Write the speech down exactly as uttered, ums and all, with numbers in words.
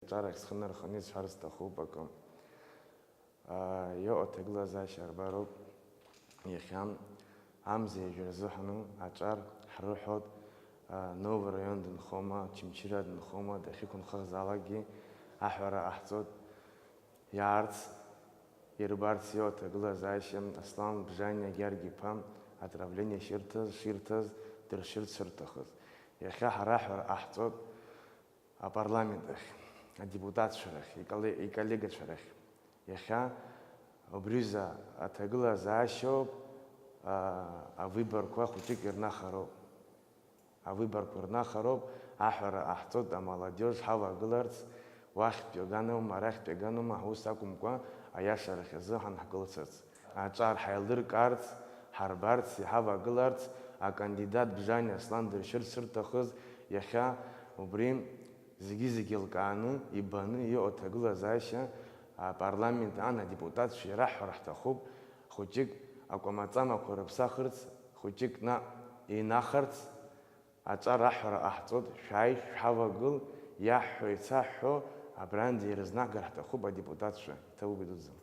Аҿарахь схы нарханы исҳәар сҭахуп акы. Иҟоу аҭагылазаашьа арбароуп. Иахьа амза ҩажәа рзыҳәан аҿар ҳрыҳәоит, Новый раион дынхома, Очамчыра дынхома, дахьықәынхазаалакгьы аҳәара ҟаҳҵоит. Иаарц, ирбарц иҟоу аҭагылазаашьа Аслан Бжаниа Георги-иԥа отравление ширҭаз, ширҭаз, дыршьырц шырҭахыз. Иахьа ҳара аҳәара ҟаҳҵоит апарламент ахь, адепутатцәа рахь, иколле-, иколлегацәа рахь. Иахьа убриазы аҭагылазаашьоуп, а, авыборқәа хәыҷык ирнахароуп. Авыборқәа рнахароуп, аҳәара ҟаҳҵоит амолодежь ҳавагыларц, уахьтәи аганаума, арахьтәи аганаума, ҳус акәымкәа, аиашарахь азы ҳанҳгылцырц. Аҿар ҳаилыркаарц, ҳарбарц, иҳавагыларц, акандидат Бжаниа Аслан дыршьырц шырҭахыз, иахьа убри зегьы-зегьы лкааны, ибаны иҟоу аҭагылазаашьа апарламент аан адепутатцәа ираҳҳәар ҳҭахуп, хәыҷык акәамаҵамақәа рыԥсахырц, хәыҷык наҟ еинахарц, аҿар аҳәара ҟаҳҵоит, шәааи, шәҳавагыл, иаҳҳәо, ицаҳҳәо, абранӡа ирызнагар ҳҭахуп адепутатцәа, иҭабуп идуӡӡан.